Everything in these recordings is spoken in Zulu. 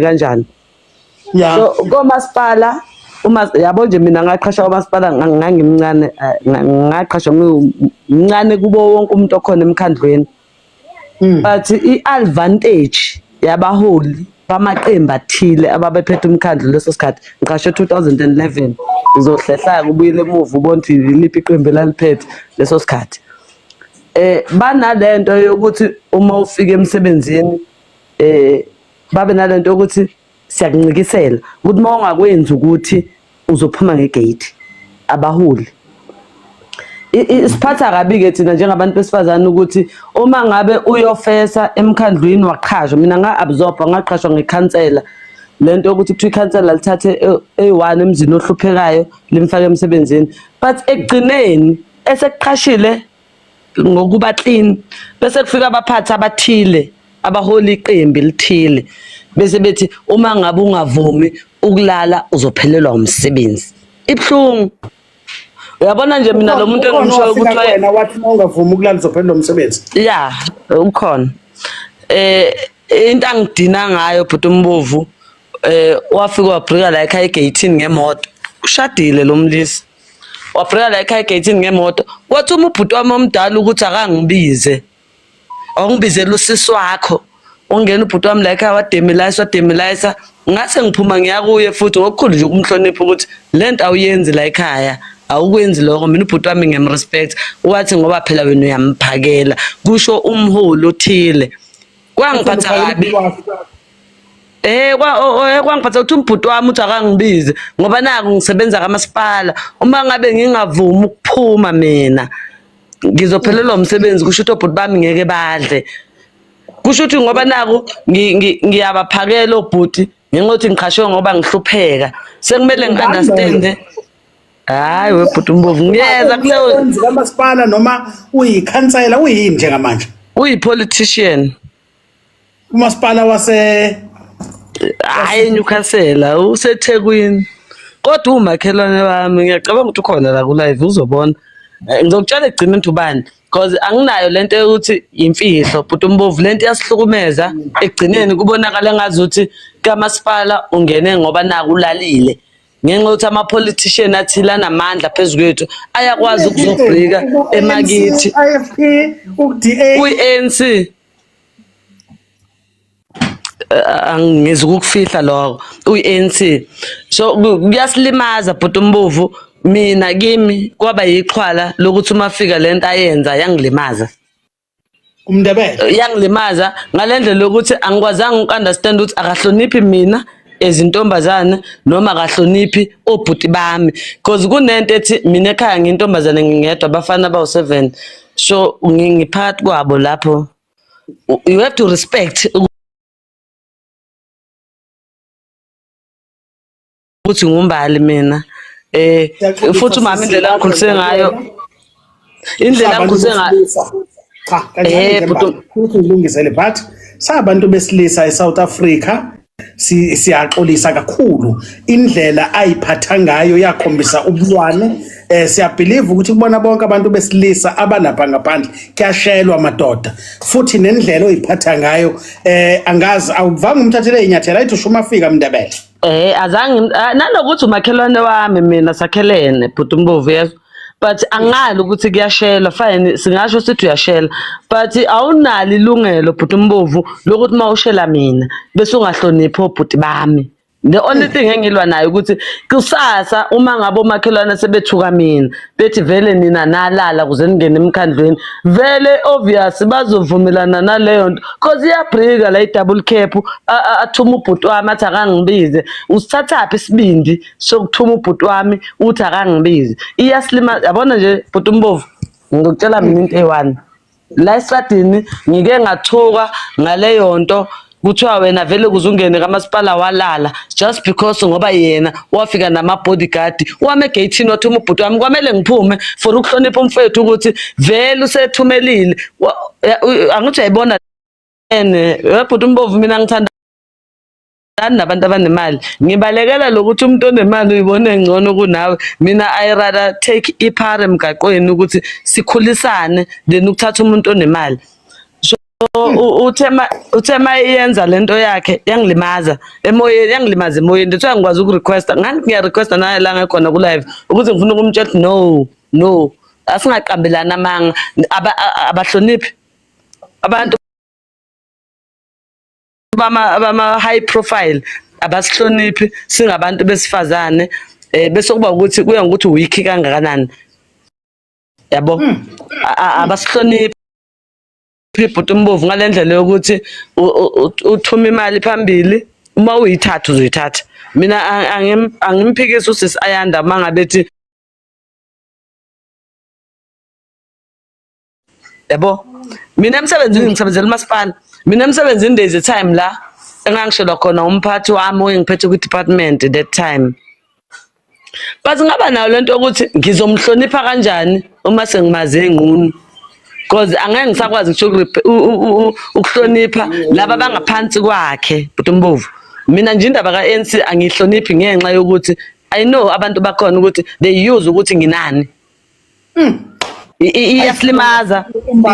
Kanjani? Ya. So komasipala, uma yabo nje, mina ngaqhashwa kwamasipala, ngangimncane, ngaqhashwa ngimncane kubo wonke umuntu okhona emkhandlweni, but i-advantage yabaholi bamaqembu athile ababephethe umkhandlu leso sikhathi, ngiqashwe 2011, uzohlehla ubuyele emuva ubone ukuthi yiliphi iqembu elaliphethe leso sikhathi, banalento yokuthi uma ufika emsebenzini, babe nalento yokuthi siyakuncikisela ukuthi uma ungakwenzi ukuthi uzophuma ngegate. Abaholi isiphatha kabi-ke thina njengabantu besifazane ukuthi uma ngabe uyofesa emkhandlwini waqhashwa, mina nga-absorba, ngaqhashwa ngekhansela, lento yokuthi kuthiwa ikhansela lithathe eyi-one emzini ohluphekayo limfake emsebenzini, but ekugcineni esekuqhashile ngokuba clean, bese kufika abaphathi abathile abahola iqembu elithile, bese bethi uma ngabe ungavumi ukulala uzophelelwa umsebenzi. Ibuhlungu, uyabona nje, mina lo muntu Ukhona engimshoyo owafika ukuthi kuwena wathi uma ungavumi ukulala uzophelelwa umsebenzi? Ya, ukhona. Into angidina ngayo, bhuti umbovu, wafika wabrika la ekhaya egate ngemoto. Ushadile lo mlisa, wabrika la ekhaya egate ngemoto, wathi uma ubhuti wami omdala ukuthi akangibize, awungibizela usisi wakho. Ungena ubhuti wami la ekhaya, wademilayisa, wademilayisa, ngase ngiphuma ngiya kuye futhi ngokukhulu nje ukumhlonipha ukuthi lento awuyenzi la ekhaya, awukwenzi lokho. Mina ubhuti wami ngiyamrespect. Wathi ngoba phela wena uyamphakela, kusho umholi othile. Kwangiphatha kabi. Kwangiphatha ukuthi umbhuti wami uthi akangibize ngoba naku ngisebenza kamasipala, uma ngabe ngingavumi ukuphuma mina ngizophelelwa umsebenzi, kusho ukuthi obhuti bami ngeke badle, kusho ukuthi ngoba naku ngiyabaphakela obhuti ngenxa yokuthi ngiqhashwe ngoba ngihlupheka, sekumele ngi-understande. Hayi webhuti umbovu, ngiyeza kuleyo. Umsebenzi kamasipala noma uyikhansela, uyini njengamanje? Uyi-politician. Umasipala wase Hhayi, eNewcastle, useThekwini, kodwa umakhelwane wami. Ngiyacabanga ukuthi ukhona la ku-live, uzobona. Ngizokutshela ekugcineni ukuthi ubani, because anginayo lento yokuthi imfihlo, bhuti umbovu. Lento iyasihlukumeza. Ekugcineni kubonakala engazuthi kamasipala ungene ngoba naku ulalile, ngenxa yokuthi ama-politician athile anamandla phezu kwethu ayakwazi ukuzobhrika emakithi. IFP, uku-DA? Kuyi-ANC. Angingezi ukukufihla lokho, uyi-ANC. So kuyasilimaza, bhuti umbovu. Mina kimi kwaba yixhwala lokuthi uma fika lento ayenza yangilimaza. Umndebele. Yangilimaza ngale ndlela yokuthi angikwazanga uku-understand ukuthi akahloniphi mina ezintombazane noma akahloniphi obhuti bami, because kunento ethi mina ekhaya ngiyintombazane ngingedwa, abafana bawu-seven, so ngiphakathi kwabo lapho. You have to respect ukuthi ngumbali mina, futhi umama indlela angikhulise ngayo, indlela angikhulise ngayo. Cha, kancane nje. Futhi ngilungisele, but sabantu besilisa eSouth Africa siyaxolisa kakhulu. Indlela ayiphatha ngayo yakhombisa ubulwane. Siyabelieve ukuthi kubona bonke abantu besilisa abalapha ngaphandle kuyashelwa madoda, futhi nendlela oyiphatha ngayo, angazi awuvanga umthathele inyathela ayithi usho umafika Mndebele. Azange, nanokuthi umakhelwane wami mina, sakhelene, bhuti umbovu, yezwa, but angali ukuthi kuyashelwa. Fine, singasho sithi uyashela, but awunalo ilungelo, bhuti umbovu, lokuthi uma ushela mina bese ungahloniphi obhuti bami. The only thing engilwa nayo ukuthi kusasa uma ngabe omakhelwane sebethuka mina bethi vele nina nalala kuze ningene emkhandlweni, vele obvious bazovumelana naleyo nto, cause iyabrika la i-double cab, athuma ubhuti wami athi akangibize. Usithathaphi isibindi sokuthuma ubhuti wami uthi akangibize? Iyasilima, yabona nje, bhuti umbovu, ngikutshela mina into eyi-one la esitradini, ngike ngathuka ngaleyo nto, kuthiwa wena vele kuze ungene kamasipala walala, just because ngoba yena wafika nama-bodyguard wami egeyithini, wathuma ubhuti wami, kwamele ngiphume for ukuhlonipha umfethu ukuthi vele usethumelile. Angithi uyayibona ene webhuti umbovu, mina ngithanda nabantu abanemali, ngibalekela lokuthi umuntu onemali uyibone ngcono kunawe. Mina I rather take iphara emgaqweni ukuthi sikhulisane than ukuthatha umuntu onemali. So Uthe ma iyenza lento yakhe, yangilimaza emoyeni, yangilimaza emoyeni. That's why ngikwazi ukurequesta, ngani ngiyarequesta naye la ngekhona ku-live ukuthi ngifuna ukumtshela ukuthi no, no, asingaqambelani amanga. Abahloniphi abantu bama high profile, abasihloniphi singabantu besifazane. Bese kuba ukuthi kuya ngokuthi weak kangakanani, yabo. Abasihloniphi, bhuti Mbovu, ngalendlela yokuthi uthuma imali phambili, uma uyithatha uzoyithatha. Mina angimphikisi usisi Ayanda uma ngabe ethi, yabo, mina emsebenzini ngisebenzela umasipala. Mina emsebenzini there is a time la engangishelwa khona umphathi wami oyengiphethe kwi-department that time, but ngaba nayo lento yokuthi ngizomhlonipha kanjani uma sengimaze engqunu, because angeke ngisakwazi ngisho ukuhlonipha laba abangaphansi kwakhe, bhuti Mbovu. Mina nje indaba ka-ANC angiyihloniphi ngenxa yokuthi I know abantu bakhona ukuthi they use ukuthi nginani. Iyasilimaza,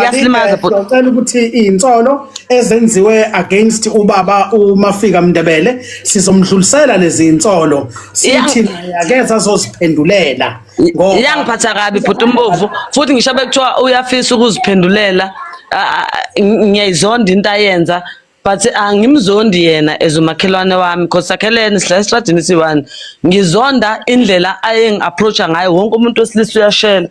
iyasilimaza, bhuti. Siyacela ukuthi iy'nsolo ezenziwe against ubaba uMafika Mndebele, sizomdlulisela lezi insolo, sithi naye akeze azoziphendulela ngoba Iyangiphatha kabi, bhuti Mbovu, futhi ngisho bekuthiwa uyafisa ukuziphendulela, ngiyayizonda into ayenza, but angimzondi yena as umakhelwane wami, because sakhelene, sidlala esitradini siyi-one. Ngizonda indlela ayengi-approach-a ngayo. Wonke umuntu wesilisa uyashela,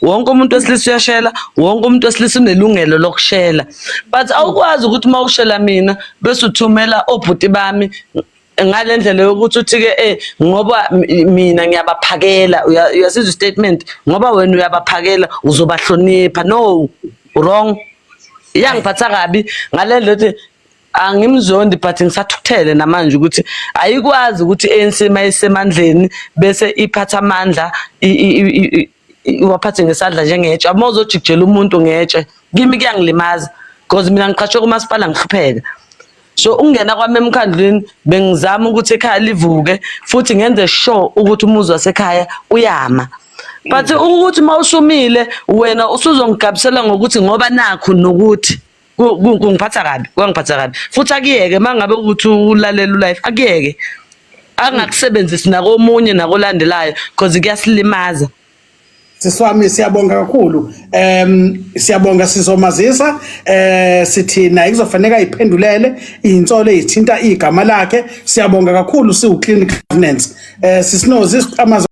wonke umuntu wesilisa uyashela, wonke umuntu wesilisa unelungelo lokushela, but awukwazi ukuthi uma ushela mina bese uthumela obhuti bami ngale ndlela yokuthi uthi-ke ngoba mina ngiyabaphakela. Uyasizwa statement, ngoba wena uyabaphakela uzobahlonipha? No, wrong. Iyangiphatha kabi ngale ndlela ukuthi angimzondi, but ngisathukuthele namanje ukuthi ayikwazi ukuthi i-ANC mayisemandleni bese iphatha amandla, iwaphathe ngesandla njengetshe. Uma uzojikijela umuntu ngetshe, kimi kuyangilimaza, because mina ngiqashwe kumasipala, ngihlupheka. So ukungena kwami emkhandlwini bengizama ukuthi ekhaya livuke futhi ngenze sure ukuthi umuzi wasekhaya uyama, but ukuthi uma usumile wena usuzongigabisela ngokuthi ngoba nakho nokuthi kungiphatha kabi, kwangiphatha kabi futhi. Akuyeke uma ngabe ukuthi ulalela ulife, akuyeke angakusebenzisi nakomunye nakolandelayo, because kuyasilimaza. Siswami, siyabonga kakhulu. Siyabonga, sizomazisa, sithi naye kuzofanele ayiphendulele insolo ezithinta igama lakhe. Siyabonga kakhulu siwu clean governance. Sisinozi amazwi.